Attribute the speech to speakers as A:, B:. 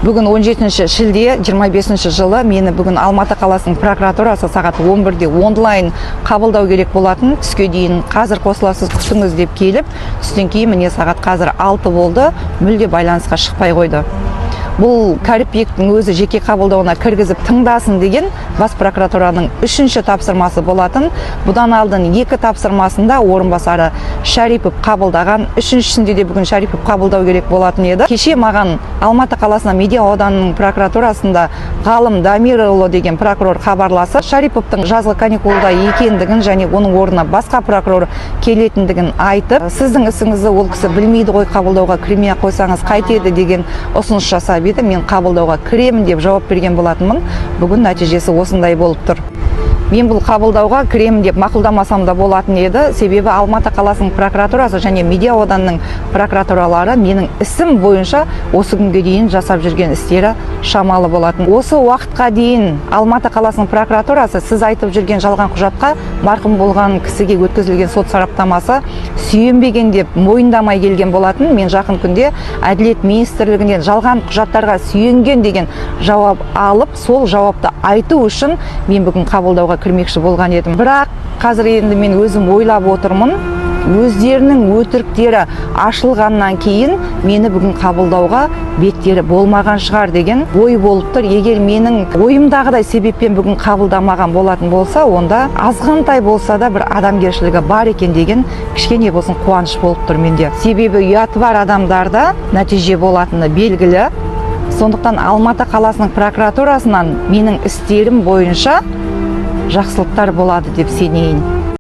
A: Бүгін 17 шілде 25 жылы мені бүгін Алматы қаласының прокуратурасы сағат 11-де онлайн қабылдау керек болатын. Түске дейін қазір қосыласыз, күтіңіз деп келіп, түстен кейін міне сағат қазір 6 болды, мүлде байланысқа шықпай қойды. Бұл Кәріпбектің өзі жеке қабылдауына кіргізіп тыңдасын деген бас прокуратураның үшінші тапсырмасы болатын. Бұдан алдын екі тапсырмасында орынбасары Шарипов қабылдаған, үшіншісінде де бүгін Шарипов қабылдау керек болатын еді. Кеше маған Алматы қаласына Медеу ауданының прокуратурасында Ғалым Дамирұлы деген прокурор хабарласып, Шариповтың жазғы каникулда екендігін және оның орнына басқа прокурор келетіндігін айтып, сіздің ісіңізді ол кісі білмейді ғой, қабылдауға кірмей ақ қойсаңыз қайтеді деген ұсыныс жасап еді. Мен қабылдауға кіремін деп жауап берген болатынмын. Бүгін нәтижесі осындай болып тұр. Мен бұл қабылдауға кіремін деп мақұлдамасам да болатын еді, себебі Алматы қаласының прокуратурасы және Медеу ауданының прокуратуралары менің ісім бойынша осы күнге дейін жасап жүрген істері шамалы болатын. Осы уақытқа дейін Алматы қаласының прокуратурасы сіз айтып жүрген жалған құжатқа, марқұм болған кісіге өткізілген сот сараптамасы сүйенбеген деп мойындамай келген болатын. Мен жақын күнде Әділет министрлігінен жалған құжаттарға сүйенген деген жауап алып, сол жауапты айту үшін мен бүгін қабылдауға кірмекші болған едім. Бірақ қазір енді мен өзім ойлап отырмын, өздерінің өтіріктері ашылғаннан кейін мені бүгін қабылдауға беттері болмаған шығар деген ой болып тұр. Егер менің ойымдағыдай себеппен бүгін қабылдамаған болатын болса, онда азғантай болса да бір адамгершілігі бар екен деген кішкене болсын қуаныш болып тұр менде. Себебі ұяты бар адамдарда нәтиже болатыны белгілі. Сондықтан Алматы қаласының прокуратурасынан менің істерім бойынша жақсылықтар болады деп сенейін.